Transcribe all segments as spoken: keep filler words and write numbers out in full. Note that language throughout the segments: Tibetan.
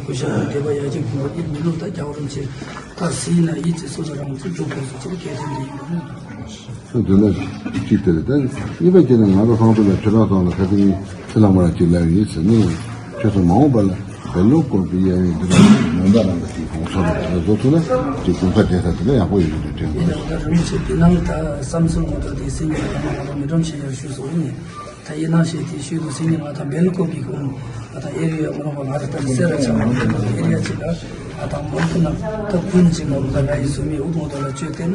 ཀུ་ཤ་དད་པ་ཡ་གཅིག་གི་ཡིད་མི་ལུག་ད་རྒྱལ་བ་རིན་ཆེན་ད་སྲིད་ན་ཡིད་ཀྱི་སོ་སོ་རང་ཚུལ་འཇུག་དགོས་སུ་ཅིག་སྐད་ཆ་འདི་ཡིན་པ་རེད། དེ་ལ་གཅིག་དེ་རེད། ད་གཉིས་པ་དེ་ནི་ང་རང་ཚོ་ཁོང་ཚོ་ལ་ཁྱོད་རང་ཚོ་ལ་ཁ་སང་ཚེ་ལྷ་མོ་རང་གཅིག་ལབ་ཡིན་ཟེར་ནས་ཁྱོད་ཚོ་མ་འོངས་པ་ལ་བེ་ལོ་ཀོ་པི་ཡ་ཡིན་འདི་ལ་མོན་པ་རང་གི་དེ་གོང་ས་རང་གི་བཟོ་ཐུབ་ན་དེ་གོང་ཁ་བསྡད་ས་དེ་ལ་ཡག་པོ་ཡོད་འདུག་དྲན་དགོས། ད་རིམ་བཞིན་དེ་ནང་ད་བསམ་ཚུལ་ངོ་ཐོག་དེ་སེང་གེ་ལ་མ་མི་འགྲོམ་ཞེས་ཡར་ཞུས་སོང་ནས། ད་ཡིན་ནང་བཞིན་དེ་ཤུལ་དུ་སེང་གེ་ང་དང་བེལ་ཀོབ་ཀྱི་ཁོང་ང་དང་ཨེ་རི་ཡ་མོ་རང་ང་དང་སེ་ར་ཆ་མ་ཨེ་རི་ཡ་ཅིག་ལ་ང་དང་མོན་གྷོ་ནང་ད་ཁུན་ཅིག་ལ་ང་དང་ཡིན་སུ་མི་འུ་ཐོང་ཐོ་ལ་བཅོས་བལྟས་ན་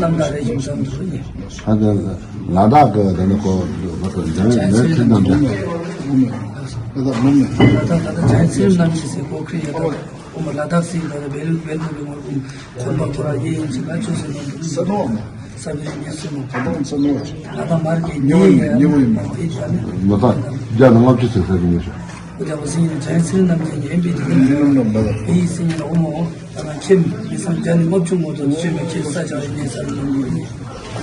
གནམ་བདག་རེ་ཞིག་བསམ་དུ་ཡིན། ཧ་ད་ལ་དྭགས་ཀྱི་ད་ནི་ཁོ་ང་དང་འཇང་ནས་ཚིག་རྣམས་ཀྱི་ལ་དྭགས་ད་ལྟ་འཇང་ཚིག་རྣམས་ཀྱི་སེ་ཁོ་ཁྲི་ཡ་དང་ཨོ་མ་ལ་དྭགས་སི་ད་ལྟ་བེལ་བེལ་ཀོབ་ཀྱི་ངོ་ཁོང་ཁོམ་པ་ཁོ་ར་ཡིན་ཡིན་ཅིག་ལ་ཆོས་སེ་ནོ་ས་ནོ་ས་བི་རི་ཉེ་སེ་ནོ་ད་དང་ས་ནོ་ད་དང་མར་གྱི་ཉེ་བོ་ཡིན་ཉེ་བོ་ཡིན་མ་ཨེ་ཅ་ནི་མ་ད་རྒྱ་ནང་ལྔ་བཅུ་ཚེ་ས་གི་ཉེ་ཤོ། རྒྱ་བོ་སེང་ཡིན་ཇན་སེ་རྣམས་ཀྱི་ཉེ་བི་དེ་ནི་ཉེ་ནོ་ནོ་མ་ད་ཨེ་སེང་ཡིན་ཨོ་མོ་ད་དང་ཁྱེད་མི་སང་རྒྱ་ནི་ལྔ་བཅུ་ངོ་ཚོ་ཆོས་མེད་ཁྱེད་ས་ཆ་ལ་ཉེ་ས་ལ་ཉེ་བོ་ཡིན།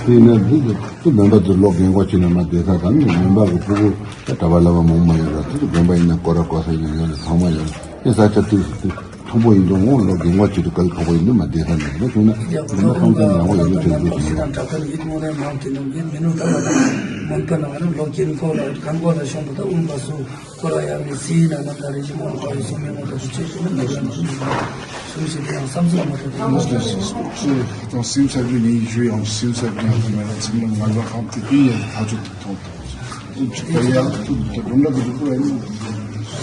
དེ་ཡིན་ན་འདི་ཚོ་མོན་པ་ཚོ་ལོ་རྒན་གོག་ཅིག་ནས་མ་བསྡད་ས་དང་མོན་པ་གི་ཕྲུ་གུ་ད་གྲྭ་པ་བླ་མ་མང་མ་ཡོད་ར། དེ་ཚོ་དགོན་པ་ཡིན་ན་སྐོར་ར་སྐོར་ས་ཡིན་ན་ཡོད་ར་ཚང་མ་ཡོད་ར། དེ་ས་ཆ་དེ་ཚོ་དེ་མཐོན་པོ་ཡིན་དུས་འོང་ལོ་རྒན་གོག་ཅིག་ཏུ་གལ་ཁག་པོ་ཡིན་དུས་མ་བསྡད་ས་མེད་ལོ་བྱུང་ན་མོན་པ་ཁང་ཚན་ཡག་པོ་ཡོད་ལོ་དྲན་འདུག་ཟེར་ན། ཁོ་ར་ཡང་ནི་སི་ན་ན་ད་རེ་ཞིག་མང་པ་ཡོད་སོང་མེད་མང་པ་ཞིག་ཆེ་ཆུང་མེད་ལ་ནི་སུམ་ཞིག་དེ་ཡང་བསམ་ཚུལ་མ་གཏོགས་དེ་ཡང་སུམ་ཞིག་ཏང་སིམ་ས་རྒྱུ་ནི་ཞུ་ཡང་སིམ་ས་རྒྱུ་ཡང་མེད་ལ་ཚིག་ལ་ངར་བ་ཁམས་ཏི་པི་ཡ་ཐག་ཆོད་དུ་ཐོང་ཐོང་ཏི་པི་ཡ་ཐུག་ཏུ་སྒྲོམ་ལ་གི་འདུག་པ་ཡིན་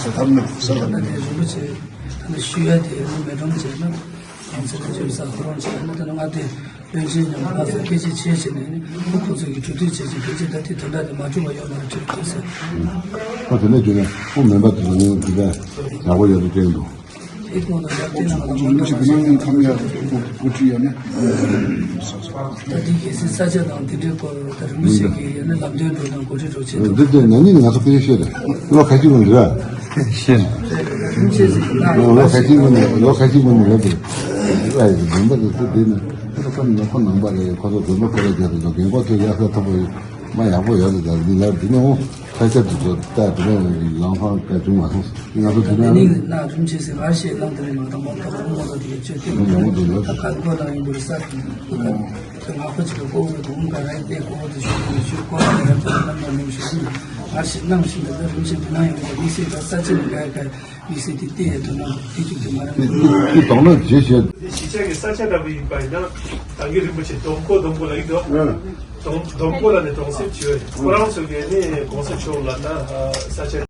ས་ཐབས་ནི་ས་ཐབས་ནི་ཞུ་ཡ་དེ་ཡང་མེད་སྒྲོམ་བྱས་ན་ཡང་ཚིག་ལ་ཞུ་ས་ཁོ་རང་བྱས་ན་དེ་ནི་ང་དེ། བློན་ཆེན་ཡང་ཕ་ས་སྐད་ཆ་ཆེ་ཆེ་ནས་ནི་ཁོ་ཁོ་ཚོ་གི་གྲོས་བསྡུར་བྱས་ཀྱི་སྐད་ཆ་ད་དེ་དོན་དག་དེ་མ་བྱུང་བ་ཡོད་མ་རེད་ཁྱོད་ཁྱོད་ཟེར། ཁོ་དེ་ནས་བརྗོད་ནས་ཁོ་མེན་པ་དེ་ཚོ་ངས་འདི་ག་ཡག་པོ་ཡོད་དུ་བསྟན་འདུག་ཨེ་ཁོང་ལ་ཡར་བལྟས་ན་ང་ཚོ་མ་འགྲོ་བ་ཞིག་ད་དེ་གལ་སྲིད་ས་ཆ་དང་དེ་འདྲའི་སྐོར་ད་རིན་པོ་ཆེ་གིས་ཡང་ན་ལམ་སྟོན་འགྲོ་དང་གོ་སྒྲིག་འགྲོ་བྱེད་འདུག་འདི་ལྟའི་ན་ནིང་ང་ཚོ་སྐད་ཆ་བཤད་རེད་ལོ་ཁ་ཅིག་ལོ་འདི་ར། ཤེས། ལོ་ཁ་ཅིག་སྔོན་ནས་ལོ་ཁ་ཅིག་སྔོན་ནས་ལབ་དེ། ཨ་ཡི་དགོན་པ་དེ་ཚོ་དེ་ནས་ཁོ་ཚོ་ཁོ་ནང་པ་རེད། ཁོ་ཚོ་དགོན་པ་ཁོ་ར་རྒྱ་དེ་ཚོ་རྒན་གོག་ཚོ་ཡག་ས་ཐོབ་པ་མ་ཡག་པོ་ཡོད་རེད། ད་འདི་ལབ་དེ་ནས་འོང་ས་ཆ་དེ་ཚོ་ལྟ་དེ་ནས་ལམ་ཁ་བཀའ་བྱུང་མ་སོང་། ང་ཚོ་དེ་ནས་ནི་ན་རིམ་བྱེད་སའི་ང་ཤེས་ལམ་དེ་ནས་ང་དང་མ་ཐོབ་ཁོ་མོ་ཚོ་དེ་གའི་ཆོས་དེ་ཡག་པོ་འདུག་ལབ་ད་ཁ་ཁོ་ན་ཡིན་པར་ས་དེ་ང་ཁོ་ཅིག་གི་ལྐོག་གི་དུམ་ག་ར་ཡིན་ཏེ་ཁོ་བོ་དེ་ཤོད་དེ་ཤོད་ཁོ་ར་ཡང་ཚོ་ལམ་ལ་མིན་ཤོད་དེ་ང་ཤེས་ནམ་ཤེས་འདུག་ད་རིམ་བྱེད་དེ་ན་ཡོང་གི་མི་སྲིད་ད་ས་ཆ་ནས་ག་ག་དམིགས་བསལ་དེ་བལྟས་ཡ་དོ་སྣང་དེ་གཅིག་དེ་མ་རེད། དེ་དོགས་སྣང་བྱེད་བྱེད། དེ་གཞིས་ཆགས་ཀྱི་ས་ཆ་འདྲ་པོ་ཡིན་པ་ཡིན་ན་ད་གིན་རིན་པོ་ཆེ་སྡོམ་ཁོ་སྡོམ་ཁོ་ལ་ཡིན་དོ། སྡོམ་སྡོམ་ཁོ་ལ་ནས་གྲོང་གསེབ་བྱོས་ཁོ་རང་ཚོ་གིས་ནི་གོང་ས་མཆོག་ལ་ན་ས་ཆ།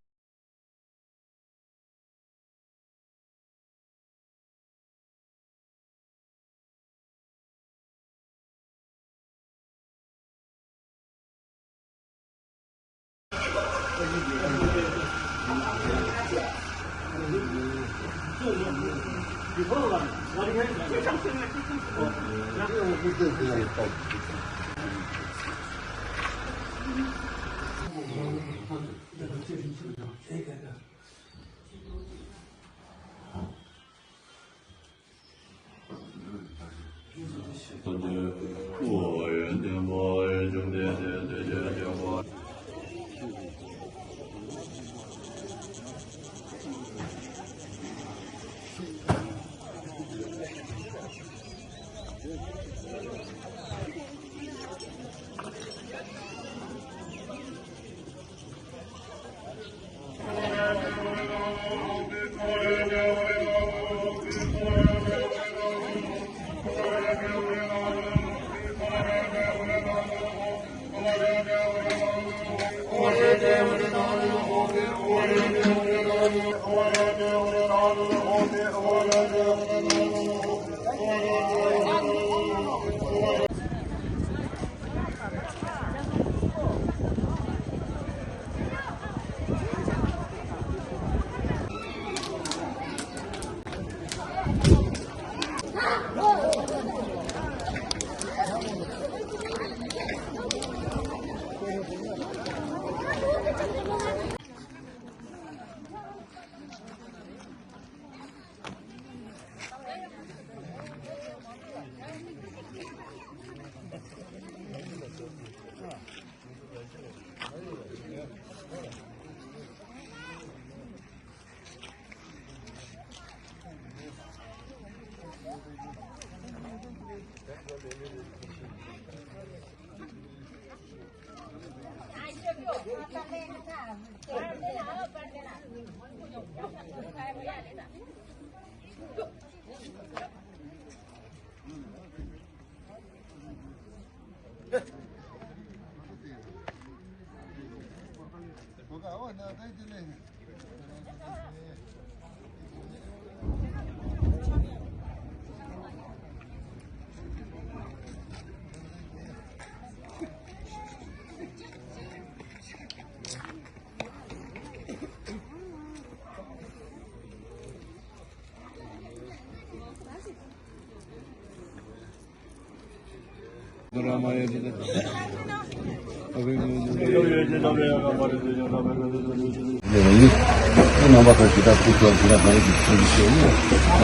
རྣམ་པ་ཚོ་ཇི་ལྟར་ཐུགས་ཁུར་ཇི་ལྟར་གནང་གི་ཐུགས་རྗེ་ཆེ།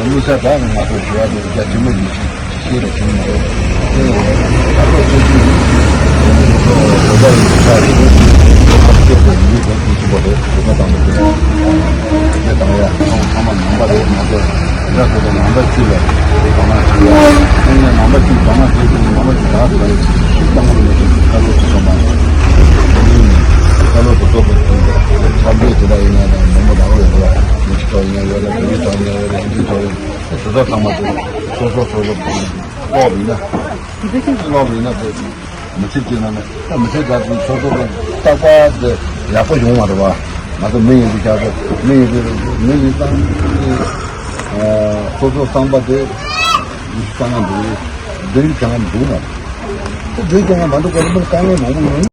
དམིགས་བསལ་ད་ང་ཚོ་ཞུ་བ་དེ་རྒྱ་ཆེན་པོ་ཡིན་ཞིང་ཤེས་རབ་ཆེན་མོ་རེད། དེ་ད་ལྟ་ཆོས་ཀྱི་ཡིན་ཞིང་ད་ལྟ་ཆོས་ཀྱི་ཡིན་ཞིང་ད་ལྟ་ཆོས་ཀྱི་ཡིན་ཞིང་ཆེན་པོ་རེད། དེ་ཚོ་དང་དེ་དེ་དང་ཡ་ཚང་མ་ནང་པ་རེད། ང་ཚོ་འདྲ་ཁོ་ཚོ་ནང་པ་གཅིག་ལ་དང་ན་ཆེ་བ། ཨེ་ནས་ནང་པ་གཅིག་དང་ན་ཆེ་གི་ནང་པ་གཅིག་ད་ལྟ་ཤི་དང་པོ་ནས་ཁ་ལོ་ཆེ་ཚང་མ་ཁ་ལོ་དུ་ཐོབ་པའི་ཚབ་འདི་དེ་འདྲ་ཡིན་ན་དང་ནང་པ་ནང་པ་ཡོད་ལ་མི་ཆེ་ཚོ་ཡིན་ན་ཡོད་ལ་བོད་རིགས་ཚོ་ཡིན་ན་ཡོད་ལ་ཡིན་དུས་ཚོ་ཡིན་དེ་ཚོ་ཚང་མ་དེ་སོ་སོ་སོ་སོ་ལོག་ཡིན་ན་དེ་ཚོ་ལོག་ཡིན་ན་དེ། མི་ཚེ་གཅིག་ནང་ནས་ད་མི་ཚེ་ག་ཚོད་སོ་སོ་གི་རྟག་པར་དེ་ཡག་པོ་ཡོང་བ་རེད་བ། ང་ཚོ་མི་ཡིན་དུས་ཀྱང་མི་ཡིན་དུས་མི་ཡིན་ཙང་སོ་སོ་བསམ་པ་དེ་ཡིད་ཆེས་ཙང་འདུག་འདུག་ཡིད་ཆེས་ཙང་འདུག་ན་དེ་འདུག་ཀྱང་མ་འདུག་ག་རེ་མི་དཀའ་ངལ་མང་པོ་ཡོང་།